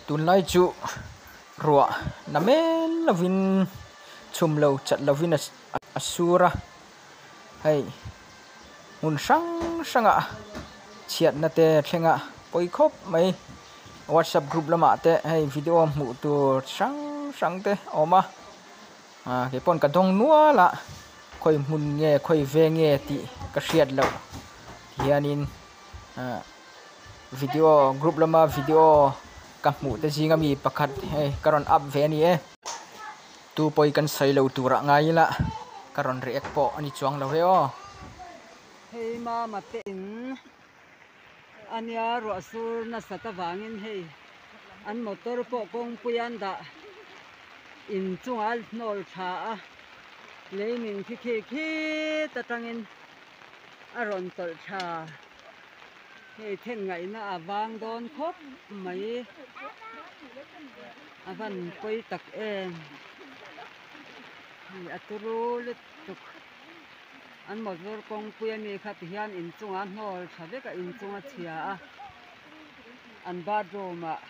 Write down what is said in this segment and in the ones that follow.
Tunlai chu ruah na men lovin chhum lo chat lovin a sur a hei hmun hrang hrangah chhiatna te a thleng a pawi khawp mai whatsapp group lamah te hei video hmuh tur hrang hrang te a awm a ah kei pawn ka dawng nual a khawi hmun nge khawi veng nge tih ka hriat loh hianin ah video group lama video ka hmuh te zinga mi pakhat hei ka rawn up ve a ni e tu pawi kan sawi lo turah ngai ila ka rawn react pawh a ni chuang lo e aw. Hei mama te in ania ruah sur nasat avangin hei an motor pawh kawngpui an dah in chungah a hnawl tha a lei min khi khi khit atangin a rawn tawlh tha. Hei then ngaihna a vang dawn khawp mai a van pawi tak em hei a turu lutuk an motor kawngpui ami kha ti hian inchungah a hnawl tha vek a inchung a chhia a an bathroom ah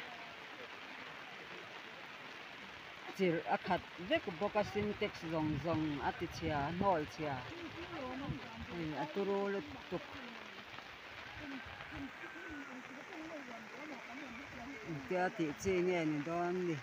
chirh a khat vek bawk a sintex zawng zawng a ti chhia a hnawl chhia hei a turu lutuk. Engtia tih chi nge ni dawn ni.